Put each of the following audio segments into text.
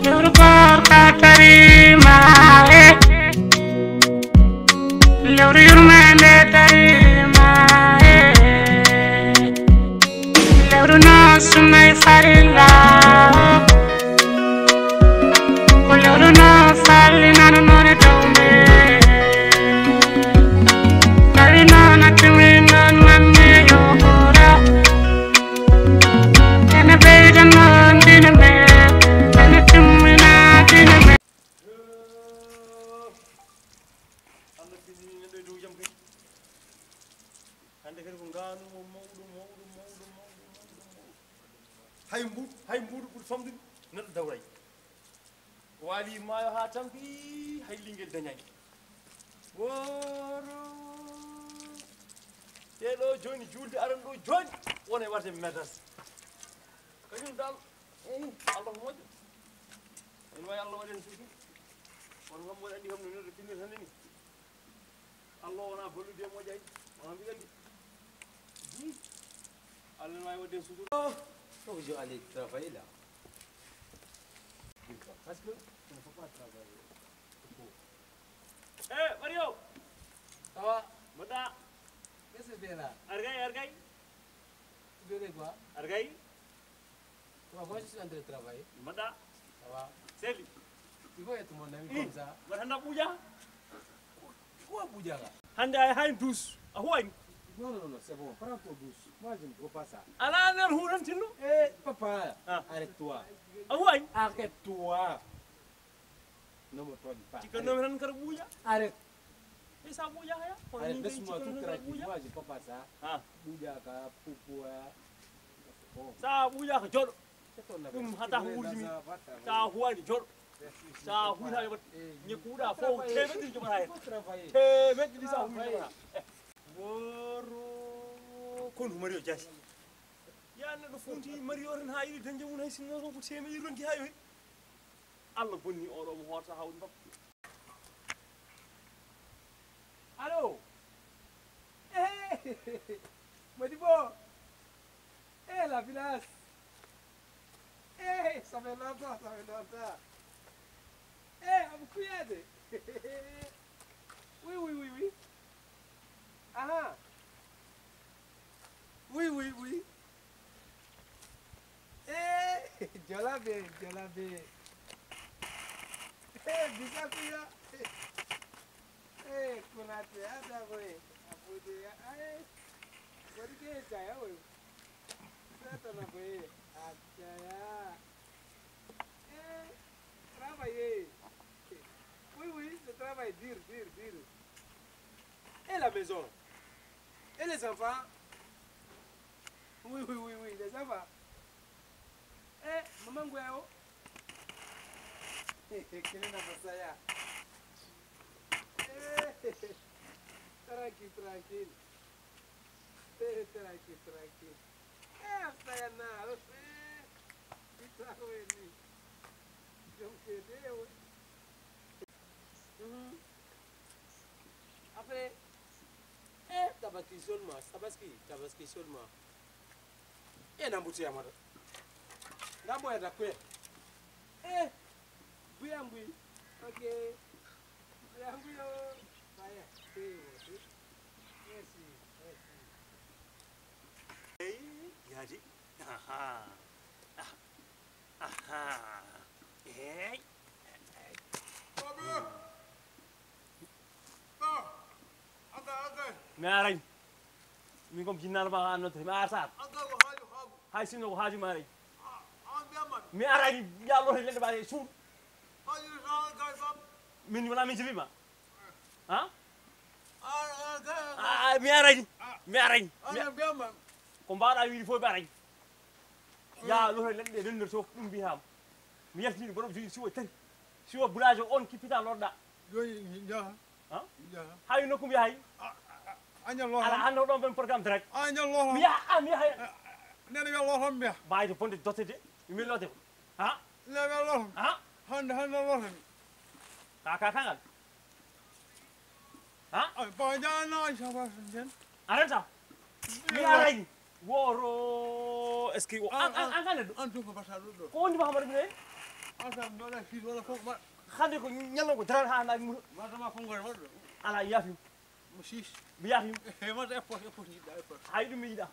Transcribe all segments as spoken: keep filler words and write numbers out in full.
Lewru koor ka tarima e. Lewru yurmande tarima e. Lewru no sunnay farilla o. Ko lewru no fallinano noone tawme. Tawi noon a tumi noon manne yo ɓura. Ene ɓeyda noon dina men. Ene timmina dina men. Allah fini neɗɗo e dow jam kadi. Hannde kadi ko ngaanu mo mawɗo, mawɗo, mawɗo, mawɗo, mawɗo, mawɗo. Hay mbuuɗu, hay mbuuɗu ɓuri famɗude neɗɗo dawray. Waali maayo haa tampi, hay lingel dañaani. Wooro. Te ɗo jooni juulde aran ɗo jooni, wona e warde medas. Kañum dal, eh, Allah ko moƴƴo. Ene wawi Allah waɗen suudu. Kono kam mboɗo anndi kam no neɗɗo pinnirta nde ni. Allah wona ballude e moƴƴaji. Wona mbiɗa anndi. Hmm. Allah ne wawi waɗde sutura. Oh, faut que je aille travailler là. Parce que il ne faut pas travailler. Eh, Mario. Ça va? Mbaɗɗa? Qu'est-ce que tu fais là? Argay, argay. Tu fais quoi? Argay. Comment, comment je suis en train de travailler? Mbaɗɗa? Ça va. Seli. Tu veux être mon ami comme ça? Mbaɗa hannda ɓuuƴa? Quoi ɓuuƴa là? Hannde a yahay douche. A huwani? Non, non, non, c'est bon. Prends ton douche. Moi, je ne veux pas ça. Ala nder huutantinno? Eh, papa, ah, arrête-toi. A huwani? Arrête-toi. Non, mais toi, pas. Tikka nomi tan kara ɓuuƴa. Arrête. E sa ɓuuƴa haya? Kono arrête, laisse-moi tout tranquille. Moi, je peux pas ça. Ah. Ɓuuƴa ka, pupuwa. Bon. Sa ɓuuƴa ka joɗo. Ɗum hata ko wurtini. Sa huwani joɗo. Sa huwata yoɓat. Ñekkuɗa fof temeɗɗi joɓata hen. Temeɗɗi sa huwani joɓata. Woro kon humari o jasi. Ya neɗɗo funti mari o tan ha yiɗi dañde mum hay sinno ko temeɗɗi ronki ha yoyi. Allah bonni oɗo mo hoota hawdi makko. Allô? Eh, Modibo. Eh, la village. Eh, ça fait longtemps, ça fait longtemps. Eh, Abou Kouyaté. Oui, oui, oui, oui. Aha. Oui, oui, oui. Eh, Jolabe, Jolabe. Eh, Bisakuya. Eh, Konate, ada boy. Abude ya, eh. Bodi ke jaya boy. Sata na boy. Ajaya. Eh, travailler. Oui, oui, je travaille dur, dur, dur. Et la maison? Et les enfants? Oui, oui, oui, oui, les enfants. Eh, maman Guéo. Kene na masaya. Eh, tranquille, tranquille. Eh, tranquille, tranquille. Eh, masaya na. Eh, ita weni. Jom kede, oui. Mhm. Après, eh, tabaski seulement, tabaski, tabaski seulement. Eh, na mbuti amata. Na boya da kwe. Eh, buya mbui. Ok. Buya mbui yo. Baya. Eh, merci. Merci. Eh, yadi. Aha. Ah. Aha. Eh. Mi aray. Min kom jinnal ma an note. Mi artat. Hay sinno ko haaju ma aray. Mi aray ya lo le ba su. Min wala min jibima. Ha? Ah, mi aray. Mi aray. Ko mbaɗa wiide fof mi aray. Ya lo le le den so ɗum bi ham. Mi yaltini borom joyi siwo tati. Siwo boulanger on kippita lorɗa. Joyi jaha. Ha? Jaha. Hay nokku mi yahay. Aña lo. Ala ando ɗon ben programme direct. Aña lo. Mi yaha, ah, mi yahay. Nene ya lo mi. Bayde bonde dotede. Mi lode. Ha? Nene ya lo. Ha? Hande hande lo. Ka ka kangal. Ha? Ay ba jana ay sa ba sen. Aranta. Mi aray. Woro est-ce que an an an kan do. An to ko bata do. Ko wondi Mahamadou Bine? Mata mi waɗa six wala fof ma. Hande ko ñalawma darata ha naagi muto. Mata ma konngol waɗɗo. Ala, yaafim. Mo six. Mi yaafim. E mata e poche, e poche jiɗɗa, e poche. Hay ɗum mi yiɗa.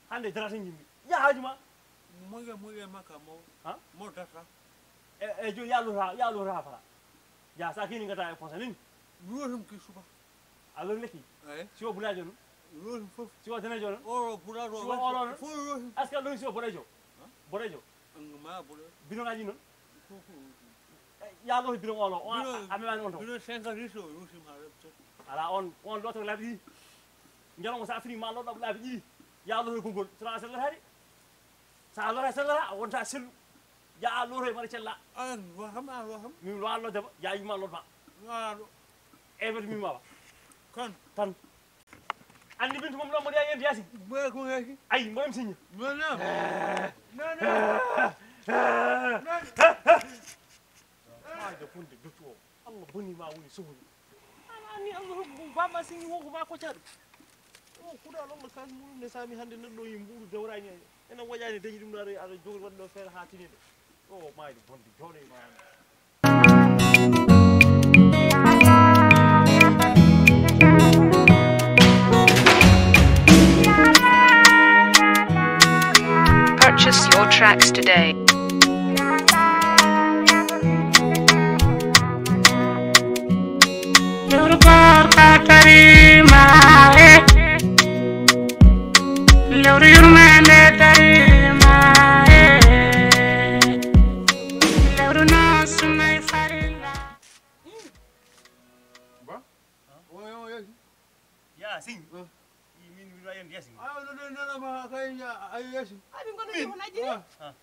Hande darata jimmi. Ya haaju ma. Moye, moye maka mo. Ha? Mo darta. E, e jo yallo ra, yallo ra fala. Ya sa kini ngata e poche nin. Mi wotum ki suba. A lori lekki? Eyi. Siwo bulajo non? Lori fof. Siwo danejo non? Oro bulajo. Siwo oro non? Fof lori. Est-ce que a lori siwo boɗejo? Boɗejo? Anga ma boɗejo. Bidon aji non? Fof fof lori. Eh, ya lori bidon olo. O a- Bidon- a memani on to. Bidon cinquante litres o lori ma rebto. Ala on, on loto laabi ɗiɗi. Njalongo sa fini ma loɗɗo laabi ɗiɗi. Ya lori gongol. Sona a sellata hari. Sa lora sellata a wonta sellu. Ya a loro e mara cella. An lo ham, an lo ham. Min lo allo daba, ya yima lo ba. Lo allo. E bet mi ma ba. Kan. Tan. Andi bintu mom lo mo dia yandi yasi. Mo ko yaki. Ay, mo dem sinya. No no. No no. Ay de funde dutu o. Allah boni ma woni suhuri. An anni Allah hokku bama singi wonko ma ko caɗu. O kuɗa Allah kas muɗum ne sami hande neɗɗo yi mbuɗu dewrani en. Ena waƴani dañi ɗum ɗo aɗa aɗa jogori waɗde ɗo feere ha tini ɗo. O mayde bonde jooɗo e ma. Purchase your tracks today. Lewru koor ka tarima e. Lewru yurmande tarima e. Lewru no sunna e farilla. Ba? Oyo, oyo. Ya, sing. Ah. Min, min, min, min, ya, sing. Ah, no, no, no, no, ma, kay, ya, ayo, ya, sing. Ah, min kono min? Ko najiri? Ah. Ah.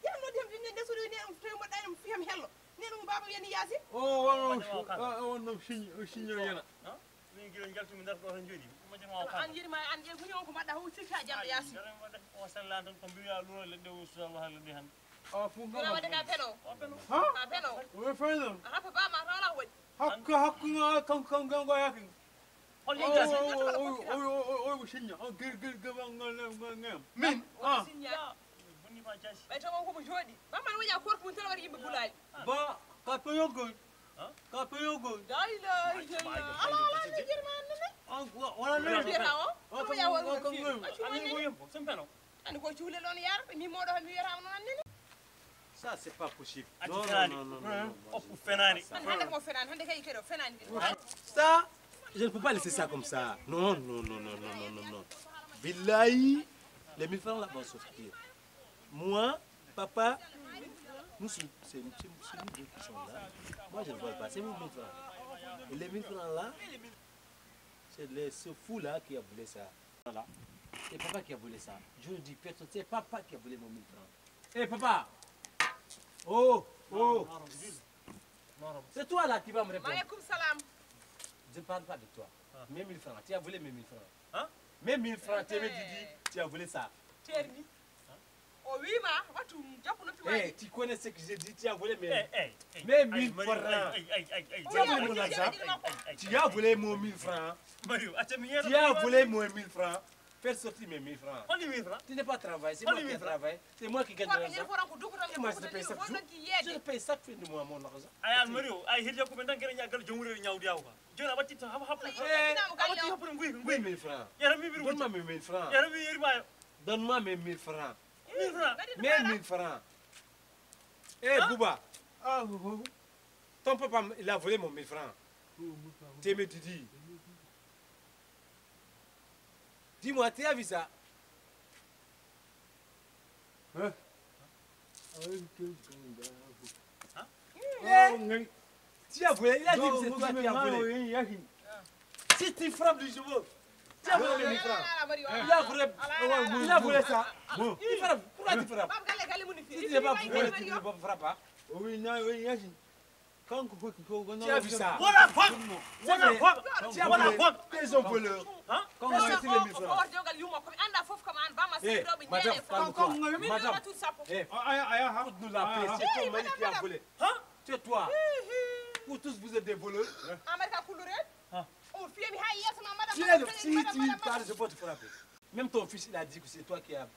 Ya, no, dem, dem, dem, so ne, um, tawi mo ɗanim fiyam hello. Ne, ɗum baba yani yasi. O, wonno, wonno, ah, wonno signe, signe yana. Ah? Min gila jaltumi nder ɗo tan jooɗi. Majjama o an kama. Yirma an e guni on ko mbaɗɗa ho sikka jam yasi. Jare mo def o sella tan ko mbiya lura ledde o sura Allah ledde han. Ah, fu ngam. Ina wadde ka peno. O peno. Ha? Ka peno. O peno. Aha, papa ma tawla woni. Hakka, hakka, kan, kan, kan, kan, yakin. Hol yen jasi? O, o, o, o, o, o, sinya. O, gir, gir, gir, ngam, ngam, ngam, ngam. Min? Ah. Sinya. Bonni ma jasi. Ɓay taw on ko mo jooɗi. Ba man waja korko mun tan wari yimɓe gulaali. Ba, ka peyo goy. Ha? Ka peyo goy. La ilaha illallah. Ala, ala, ala, jirma annene. An, wa-, wala ne. Jirma o. Wa, kam, wa, kam, wa, kam, wa. Ani ko yembo, sempeno. Ani ko cuule ɗon yarata, mi moɗo mi wiyata on annene. Ça, c'est pas possible. Non, non, non, non, non, non. Oppu fenaani. Hande mo fenaani, hande kay keɗo fenaani. Ça, je ne peux pas laisser ça comme ça. Non, non, non. Billahi, les mille francs là vont sortir. Moi, papa, nous, c'est, c'est, c'est, c'est nous deux qui sommes là. Moi, je ne vole pas. C'est mille francs. Et les mille francs là, c'est les, ce fou là qui a volé ça. Voilà. C'est papa qui a volé ça. Je le dis, personne, c'est papa qui a volé mon mille francs. Eh, papa! Oh, oh! C'est toi là qui vas me répondre. Maaleykum salam. Je ne parle pas de toi. Ah. Mes mille francs. Tu as volé mes mille francs. Hein? Mes mille francs, tu me dis, tu as volé ça. Terni. O wiima, wattu, jappu noppi ma. Eh, tu connais ce que j'ai dit, tu as volé mes, mes mille francs. Tu as volé mon argent. Tu as volé mon mille francs. Mario, acca mi yiyata. Tu as volé mon mille francs. Fais sortir mes mille francs. Holi mille francs? Tu n'as pas travaillé, c'est moi qui ai travaillé. C'est moi qui gagne l'argent. Et moi, je te paye chaque jour. Je te paye chaque fin de mois mon argent. Ay, Al Mario, ay, hirja ko ɓe tan gere ñaggal jom wurere ñawdi yaw ka. Joni a watti tan, hap-, hap-, hap-, a watti happude nguy, nguy. Mille francs. Yata mi biro. Donne-moi mes mille francs. Yata mi yeri ma. Donne-moi mes mille francs. Mille francs. Mes mille francs. Eh, Bouba. Ah, oh, oh. Ton papa, il a volé mon mille francs. Téeméer di di. Dis-moi, tu as vu ça? Hein? Hein? Oh, tu as volé, il a dit que c'est toi qui as volé. Si tu frappes du cheveu, tu as volé le micro. Il a volé, il a volé ça. Tu frappes, pourquoi tu frappes? Si tu n'es pas volé, tu ne frappes pas. Oui, non, oui, Yacine. Kanko foti ko, ko tu as vu ça? Wala fam. Wala fam. Tu as volé. Wala fam. T'es un voleur. Hein? Quand on a retiré les mille francs. Eh, madame, calme-toi. Madame, eh, écoute-nous la paix. C'est ton mari qui a volé. Hein? Tais-toi. Vous tous, vous êtes des voleurs. America kulluren. Hein? On fait mi ha yeso ma madame. Si tu parles, je peux te frapper. Même ton fils, il a dit que c'est toi qui as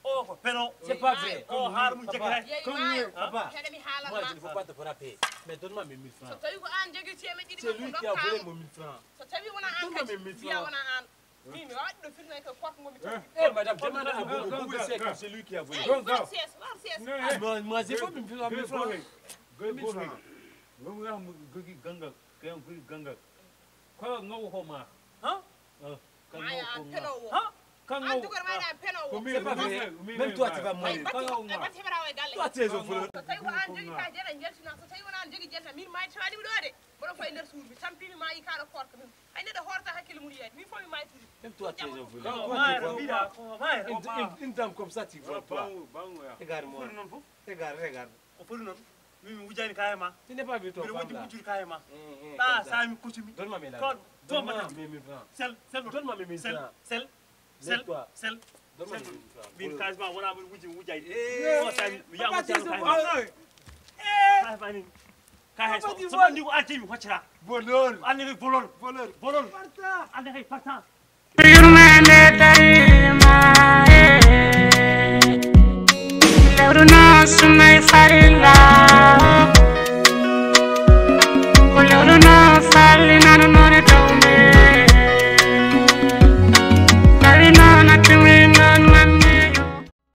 Oh, ko peno. C'est pas vrai. Oh, har mun jekre. Comme nous, papa, Heɗe mi haalan Moi, ma. je ne veux pas te frapper. Mais donne-moi mes mille So francs. Tawi ko an jogi temeɗɗe ɗiɗi C'est ko lui qui a volé dokkamo. Mon mille francs. So tawi wona an Donne-moi mes kadi mille mbiya francs. Wona an. Min mi waɗi ɗo firnde ko korko ngomi tawi. Eh, madame, demande à Bobo. Bobo sait que c'est lui qui a volé. Ay, Marsies, Marsies. Moi, moi, j'ai pas mis mes mille francs. Goy goto. Goy goto. Goy gangal. Kayan goy gangal. Ko ngawo ko ma. Hein? Kan Maya ngawo ko an ma. Penowo. Hein? Kan An ngawo. Dugar Maya Penowo. C'est pas vrai. Même toi, tu vas Ay, mourir. batti batti heɓa rawa e galle. Toi, tu es un voleur. So tawi ko an jogi ka jena jeltina, so tawi wona an jogi jelta, min ma tawani ɗo de. Mboɗo fayi nder suudu mi tampini ma yi kaɗo korka min. Ay neɗɗo horta hakkille mum yiyani. Min fof mi mayi tuudu. Même toi, tu es un voleur. Ko mayra mbiɗa ko mayra. Une, une, une dame comme ça, tu vois toi. Bango ya. Regarde-moi. Foti noon fof. Regarde, regarde. O foti noon. Min mi wujani kaye ma. Tu n'es pas vu ton Mbiɗa femme wujji là. Wujjude kaye ma. Hum, hum, Ɗa comme ça. sami kotumi. Donne-moi mes là. Toon. Donne-moi Toon. mes mille francs. Sel sel. Donne-moi mes mille Sel francs. Sel. Sel. Lève-toi. Sel. Donne-moi mes mille francs. Min kalis ma wona min wujji mi wujjani. Eh, Ko sami mi papa, yamo tu jano es kaye un ma. voleur. Kaye ma ni. Kaye Papa, so tu so vois. Ndi ko an timi hoccata. Voleur. An ne voleur. Voleur. Voleur. Parta. An ne kay partant. Yurmande darima e lewru no sumay farilla o